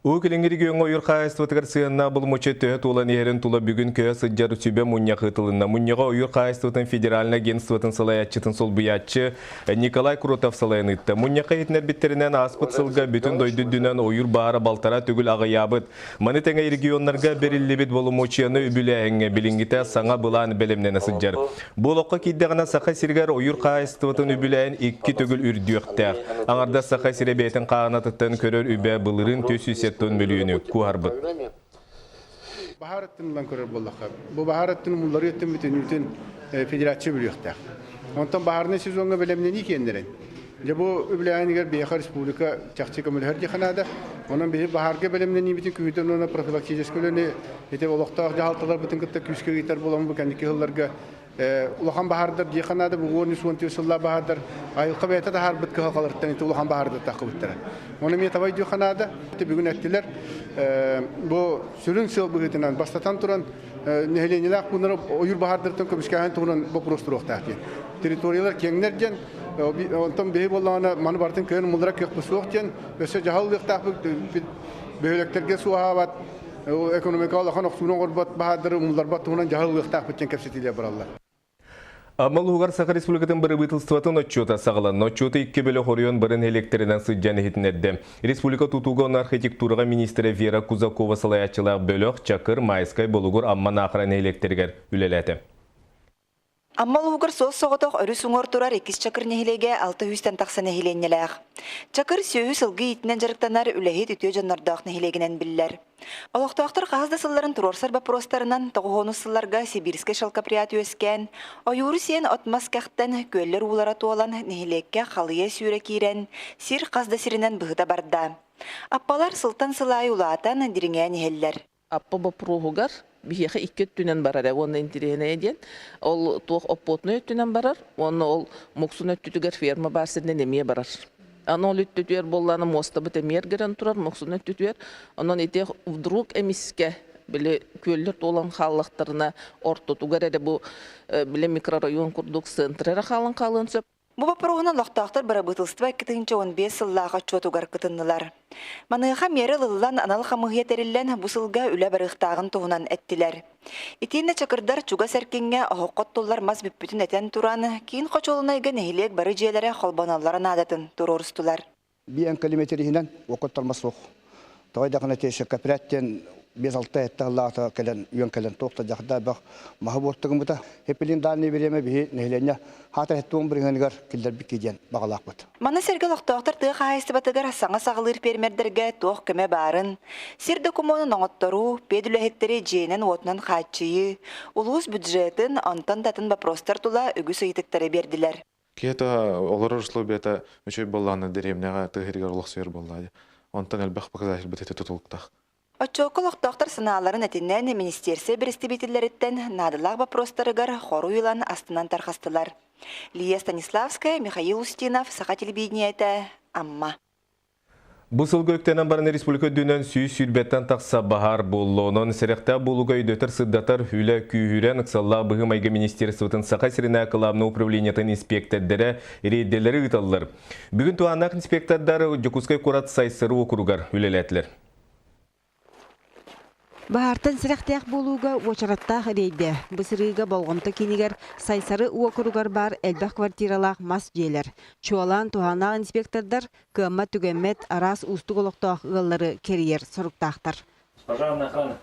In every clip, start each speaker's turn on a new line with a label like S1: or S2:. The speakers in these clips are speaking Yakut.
S1: Уһук Илиҥҥи региоҥҥа ойуур хаһаайыстыбатыгар сыһыаннаах боломуочуйа төһө туолан иһэрин тула бүгүн көһө сылдьар сүбэ мунньах ыытылынна. Мунньаҕа ойуур хаһаайыстыбатын федеральнай агентствотын салайааччытын солбуйааччы Николай Кротов салайан ыытта. Мунньахха иһитиннэрбиттэринэн, ааспыт сылга бүтүн дойду үрдүнэн ойуур баһаара балтараа төгүл аҕыйаабыт. Маны тэҥэ регионнарга бэриллибит боломуочуйаны үбүлээһиҥҥэ билиҥҥитэ саҥа былаан бэлэмнэнэ сылдьар. Бу олоххо киирдэҕинэ Саха сиригэр ойуур хаһаайыстыбатын үбүлээн икки төгүл үрдүөхтээх. Аҥардас Саха сирэ бэйэтин хаанатыттан көрөр үбэ былырыын 470 мөлүйүөнү куоһарбыт.
S2: Баһаар өттүн ылан көрөр буоллахха, бу баһаар өттүн умулларыы өттүн бүтүннүүтүн федерация бүлүөхтээх. Онтон баһаарынай сезоҥҥа бэлэмнэнии киэннэрин. Дьэ бу үбүлээһинигэр биһиэхэ республика чахчы көмөлөһөр диэххэ наада. Онон биһи баһаарга бэлэмнэниибитин күүһүтэн уонна профилактическай үлэни ити олохтоох дьаһалталарбытын кытта күүскэ ыытар буолан бу кэнники сылларга улахан баһаардар диэххэ наада бу 13 сыллаах баһаардар айылҕа бэйэтэ таһаарбыт кыһалҕаларыттан ити улахан баһаардар таххыбыттара. Ону эмиэ таба өйдүөххэ наада. Бүгүн эттилэр бу сүрүн сыал быһыытынан бастатан туран нэһилиэнньэлээх пууннары ойуур баһаардарыттан көмүскээһин туһунан боппуруос туруохтаах диэн. Территориялар киэҥнэр диэн онтон биһи буоллаҕына маны барытын кыайан умуллара кыахпыт суох диэн өссө дьаһал ылыахтаахпыт бөһүөлэктэргэ суоһаабат экономика улахан охсууну оҥорбот баһаардары умулларбат туһунан дьаһал ылыахтаахпыт диэн кэпсэтиилэр бараллар.
S1: Амма улууһугар Саха Республикатын бырабыыталыстыбатын отчуота саҕаланна. Отчуоту икки бөлөх оройуон бары нэһилиэктэринэн сылдьан иһитиннэрдэ. Республика тутууга уонна архитектураҕа министрэ Вера Кузакова салайааччылаах бөлөх Чакыр, Майскай, Болугур, Амма Наахара нэһилиэктэригэр үлэлээтэ.
S3: Амма улууһугар суос-соҕотох өрүс уҥуор турар иккис Чакыр нэһилиэгэ алта сүүстэн тахса нэһилиэнньэлээх. Чакыр сүөһү сылгы иитинэн дьарыктанар үлэһит үтүө дьоннордоох нэһилиэгинэн биллэр. Олохтоохтор хаһыс да сылларын туруорсар боппуруостарынан тоҕуһуонус сылларга Сибирскэй шелкопряд үөскээн, ойууру сиэн от-мас кэхтэн, күөллэр уулара туолан, нэһилиэккэ халыйа сүүрэ киирэн, сир хас да сиринэн быһыта барда. Аппалар сылтан сыл аайы улаатан, дириҥээн иһэллэр.
S4: Аппа боппуруоһугар биһиэхэ икки өттүнэн барар уонна интэриэһинэйэ диэн ол туох оппуотунай өттүнэн барар уонна ол муксун өттүтүгэр ферма баар сиринэн эмиэ барар. Аны ол өттүтүгэр буоллаҕына муостабыт эмиэ эргэрэн турар муксун өттүтүгэр. Онон ити вдруг эмискэ били күөллэр туолан хааллахтарына ортотугар эрэ бу били микрорайон курдук центр эрэ хаалан хаалыан сөп.
S3: Бу боппуруоһунан олохтоохтор бырабыыталыстыба 2015 сыллаах отчуотугар кытыннылар. Маныаха миэрэ ылыллан анал хамыыһыйа тэриллэн бу сылга үлэ барыахтааҕын туһунан эттилэр. Итиэннэ чакырдар чугас эркиҥҥэ оһоххо оттуллар мас бүппүтүн этэн туран, киин хочуолунайга нэһилиэк бары дьиэлэрэ холбоноллоро наадатын туруорустулар.
S5: Биэн километр иһинэн уокуттар мас суох. Тоҕо даҕаны ширкопряд диэн биэс-алта этте сыллаата кэлэн үөн кэлэн туох да дьахда бөх маһы буортугуммута. Хеппилин дальний время биһи нэһилиэнньэ хаата хеттуон бырыһыаныгар киллэрбит диэн баҕалаахпыт.
S3: Маны сэргэ олохтоохтор тыа хаһаайыстыбатыгар саҥа саҕалыыр пиэрмэрдэргэ туох көмө баарын, сир докумуонун оҥотторуу, педүлэһиттэри дьиэнэн-уотунан хааччыйыы, улуус бюджетын, онтон да атын боппуруостар тула үгүс ыйытыктары биэрдилэр.
S6: Киһи олорор условията үчүгэй буоллаҕына дэриэбинэҕэ тыа сиригэр олохсуйар буоллаҕа дии. Онтон элбэх показатель ити тутулуктаах.
S3: Отчуокка олохтоохтор санааларын этинэн, министиэрсэ бэрэстэбиитэллэриттэн наадалаах боппуруостарыгар хоруй ылан астынан тарҕастылар. Лия Станиславская, Михаил Устинов, Саха телевидениетэ, Амма.
S1: Бу сылга үктэнэн баран республика үрдүнэн 120-тэн тахса баһаар буолла. Онон сэрэхтээх буолууга өйдөтөр-сырдатар үлэ күүһүрэн ыксаллаах быһыы-майгы министерствотын Саха сиринээҕи кылаабынай управлениетын инспиэктэрдэрэ рейдэлэри ыыталлар. Бүгүн туһааннаах инспектордар Дьокуускай куорат Сайсары уокуругар үлэлээтилэр.
S7: Баһаартан сэрэхтээх буолууга уочараттаах рейдэ. Бу сырыыга болҕомто киинигэр Сайсары уокуругар баар элбэх квартиралаах мас дьиэлэр. Чуолаан туһааннаах инспектордар кыаммат-түгэммэт араас уустук олохтоох ыаллары кэрийэр соруктаахтар.
S8: Пожарная охрана.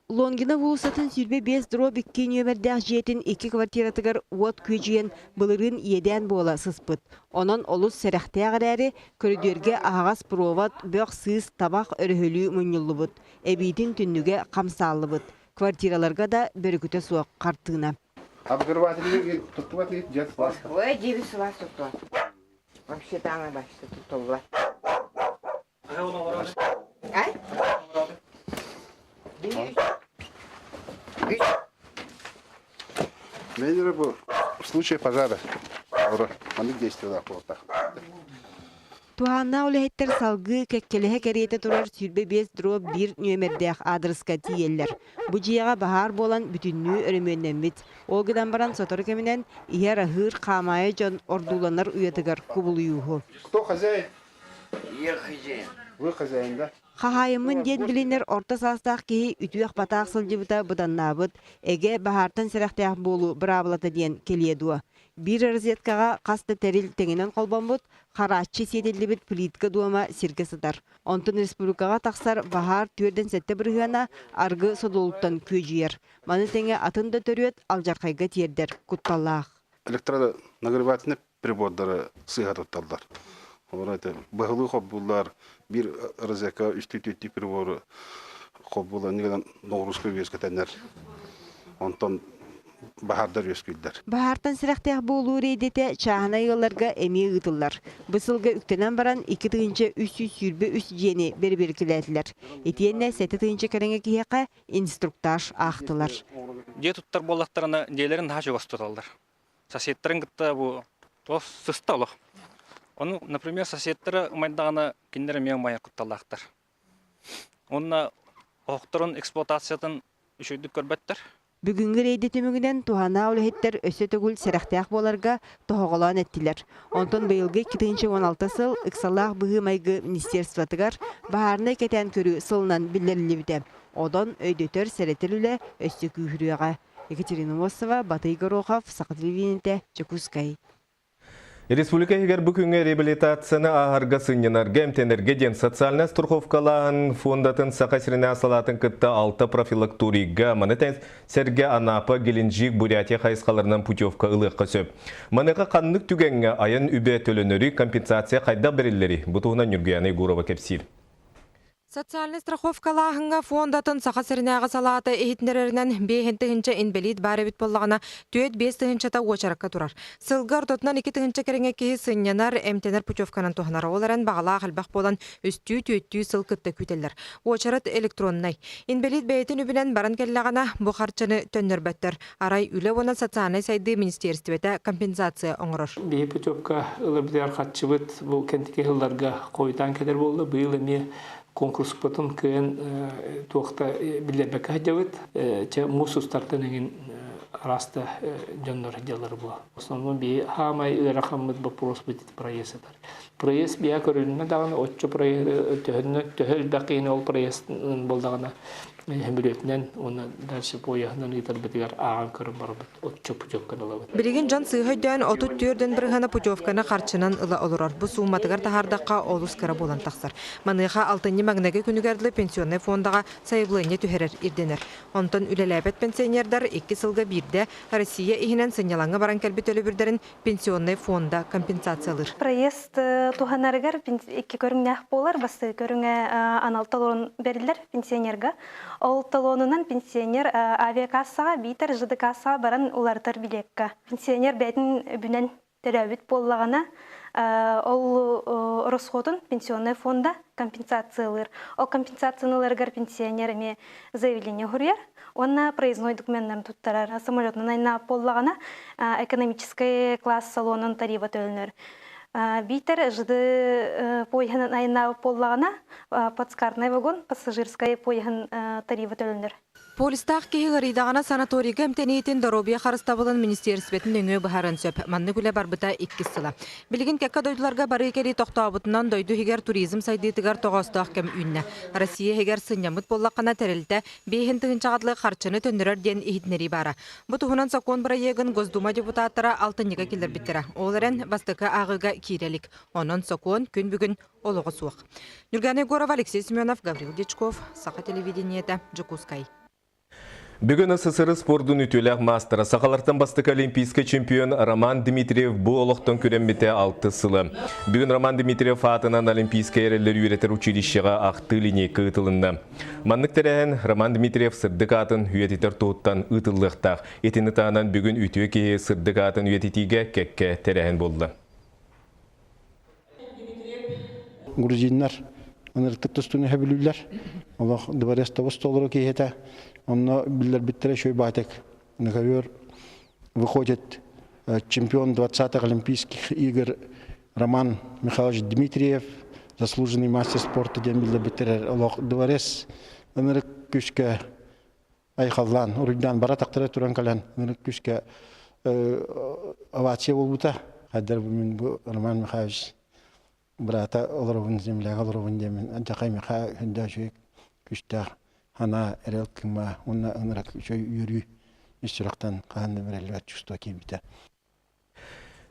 S7: Лонгина уулуссатын 25 дробь 2 нүөмэрдээх дьиэтин икки квартиратыгар уот күөдьүйэн былырыын иэдээн буола сыспыт. Онон олус сэрэхтээх эрээри, көрүдүөргэ аһаҕас провод, бөх-сыыс, табах өрөһөлүү мунньуллубут. Эбиитин түннүгэ хамсааллыбыт. Квартираларга да бөрүкүтэ суох хартыына.
S2: Обогреватель туттубат дьиэ сылаас.
S9: Ой, дьиэбит сылаас туттуа. Вообще таҥа бачча туттуллар. Ай?
S2: Менеджер бу в случае пожара. Маннык действиялаах буолтах.
S7: Туһааннаах үлэһиттэр салгыы кэккэлэһэ кэриэтэ турар 25 дробь биир нүөмэрдээх аадырыска тиийэллэр. Бу дьиэҕэ баһаар буолан бүтүннүү өрөмүөннэммит. Ол гынан баран сотору кэминэн иһэр-аһыыр хаамаайы дьон ордууланар уйатыгар кубулуйууһу.
S2: Кто хозяин?
S9: Я хозяин.
S2: Вы хозяин, да?
S7: Хаһаайыммын диэн билинэр орто саастаах киһи үтүөх-батаах сылдьыбыта быданнаабыт, эгэ баһаартан сэрэхтээх буолуу быраабылата диэн кэлиэ дуо? Биир розеткаҕа хас да тэрил тэҥинэн холбоммут, харааччы сиэтиллибит плитка дуома сиргэ сытар. Онтон республикаҕа тахсар баһаар 47 бырыһыана аргы содулуттан күөдьүйэр. Маны тэҥэ атын да төрүөт алдьархайга тиэрдэр кутталлаах.
S8: Электронагревательный прибордары сыыһа тутталлар. Олор это быһылыы холбууллар, биир розетка үстүү-түөртүү прибору холбуулар, иннигинэн ноҕурууска үөскэтэннэр, онтон баһаардар үөскүүллэр.
S7: Баһаартан сэрэхтээх буолуу рейдэтэ чааһынай ыалларга эмиэ ыытыллар. Бу сылга үктэнэн баран 2323 дьиэни бэрэбиэркэлээтилэр. Итиэннэ 7 тыһыынча кэриҥэ киһиэхэ инструктаж аахтылар.
S10: Дьиэ туттар буоллахтарына дьиэлэрин наһаа чугас туталлар. Соседтарын кытта бу туох сыста олох. Ону, например, соседтара умайдаҕына кинилэр эмиэ умайар кутталлаахтар. Уонна оһохторун эксплуатациятын үчүгэйдик көрбөттөр.
S7: Бүгүҥҥү рейдэ түмүгүнэн туһааннаах үлэһиттэр өссө төгүл сэрэхтээх буоларга тоһоҕолоон эттилэр. Онтон быйылгы 2016 сыл ыксалаах быһыы-майгы министерствотыгар баһаарынай кэтээн көрүү сылынан биллэриллибитэ. Онон өйдөтөр, сэрэтэр үлэ өссө күүһүрүөҕэ. Екатерина Мосова, Батый Горохов, Саха телевидениетэ, Дьокуускай.
S1: Республика иһигэр бу күҥҥэ реабилитацияны ааһарга, сынньанарга, эмтэнэргэ диэн социальнай страховкалааһын фондатын Саха сиринээҕи салаатын кытта алта профилакторийга, маны сэргэ Анапа, Геленджик, Бурятия хайысхаларынан путевка ылыахха сөп. Маныаха ханнык түгэҥҥэ айан үбэ төлөнөрүй, компенсация хайдах бэриллэрий? Бу туһунан Ньургуяна Егорова кэпсиир.
S11: Социальнай страховкалааһыҥҥа фондатын Саха сиринээҕи салаата иһитиннэрэринэн, 5 тыһыынча инбэлиит баар эбит буоллаҕына, 4-5 тыһыынчата уочаракка турар. Сылга ортотунан 2 тыһыынча кэриҥэ киһи сынньанар, эмтэнэр путевканан туһанар. Ол эрэн баҕалаах элбэх буолан, үстүү-түөртүү сыл кытта күүтэллэр. Уочарат электроннай. Инбэлиит бэйэтин үбүнэн баран кэллэҕинэ, бу харчыны төннөрбөттөр. Арай Үлэ уонна социальнай сайдыы министиэристибэтэ компенсация оҥорор.
S12: Биһи путевка ылар харчыбыт бу кэнтики сылларга хойутаан кэлэр буолла. Быйыл эмиэ конкурспутун кыайан туохта биллэрбэккэ сылдьабыт. Чэ муус устартан эҥин араста дьоннор дьаллар бу. Основном биһи хаамай ыарахаммыт вопрос будет проезд этар. Проезд бия көрүлүннэ даҕаны оччо проезд төһөннө төһө элбэх киһини ол проезд болдаҕына сөмөлүөтүнэн уонна дальше поеһынан ыытарбытыгар ааҕан көрөн барбыт оччо путевканы ылабыт.
S11: Билигин дьон сыыһа өйдөөн 34 бырыһыана путевканы харчынан ыла олорор. Бу сууматыгар таһаардахха олус кыра буолан тахсар. Маныаха алтынньы маҥнайгы күнүгэр дылы пенсионнай фондаҕа сайабылыанньа түһэрэр ирдэнэр. Онтон үлэлээбэт пенсионердар 2 сылга биирдэ Россия иһинэн сынньалаҥҥа баран кэлбит төлөбүрдэрин пенсионнай фонда компенсациялыыр.
S13: Проезд туһанарыгар икки көрүҥнээх буолар. Бастакы көрүҥэ анал талон берилер пенсионерга. Ол талонунан пенсионер авиакассаҕа биитэр ЖД кассаҕа баран уларытар билиэккэ. Пенсионер бэйэтин үбүнэн төлөөбүт буоллаҕына, ол расходун пенсионный фонда компенсациялыыр. Ол компенсацияларыгар пенсионер эмиэ заявление суруйар уонна проездной документтарын туттарар. Самолетунан айаннаабыт буоллаҕына, экономический класс салонун тарифа төлөнөр. Биитэр ЖД поеһынан айаннаабыт буоллаҕына, плацкартный вагон пассажирскай поеһын тарифа төлөнөр.
S11: Полистаах киһи ыарыйдаҕына санаторийга эмтэниитин доруобуйа харыстабылын министиэристибэтин нөҥүө быһааран сөп. Маннык үлэ барбыта иккис сыла. Билигин кэккэ дойдуларга барыы кэлии тохтообутунан дойду иһигэр туризм сайдыытыгар тоҕоостоох кэм үүннэ. Россия иһигэр сынньаммыт буоллаххына тэрилтэ 5 тыһыынчаҕа дылы харчыны төннөрөр диэн иһитиннэрии баара. Бу туһунан сокуон бырайыагын Госдума депутаттара алтынньыга киллэрбиттэрэ. Ол эрэн бастакы ааҕыыга киирэ илик. Онон сокуон күн бүгүн олоҕо суох. Нюргана Егорова, Алексей Семенов, Гаврил Дичков, Саха телевидениета, Дьокуускай.
S1: Бүгүн СССР спордун үтүөлээх маастара сахалартан бастакы олимпийский чемпион Роман Дмитриев бу олохтон күрэммитэ алты сылы. Бүгүн Роман Дмитриев аатынан Олимпийскай эрэллэр үөрэтэр училищеҕа ахтыы линейка ыытылынна. Маннык тэрээһин Роман Дмитриев сырдык аатын үйэтитэр туһуттан ыытыллыахтаах. Итини таһынан бүгүн үтүө киһи сырдык аатын үйэтитиигэ кэккэ тэрээһин буолла.
S2: Грузиннар ынырыктык тустууну сөбүлүүллэр. Олох дворец тобус толору киһитэ. Онно биллэрбиттэрэ шөй баатык. На ковер выходит чемпион 20-х Олимпийских игр Роман Михайлович Дмитриев, заслуженный мастер спорта диэн биллэрбиттэрэ. Олох дворец ынырык күүскэ айхаллаан, уруйдаан бара тахтара туран кэлэн ынырык күүскэ овация буолбута. Хайдар бу мин бу Роман Михайлович.
S14: быраата олоробун, земляга олоробун диэмин алдьархай миэхэ хүндэ үчүгэй күстээх санаа, эрэл кыыма уонна ынырык үчүгэй үөрүү ис сүрэхтэн хаһан да бэриллибэт чувство киирбитэ.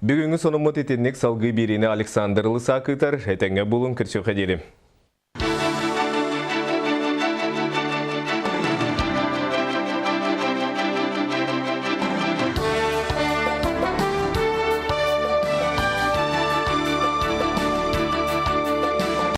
S1: Бүгүҥҥү сонуммут итинник салгыы биэриини Александр Лысак ыытар. Этэҥҥэ булун, көрсүөххэ диэри.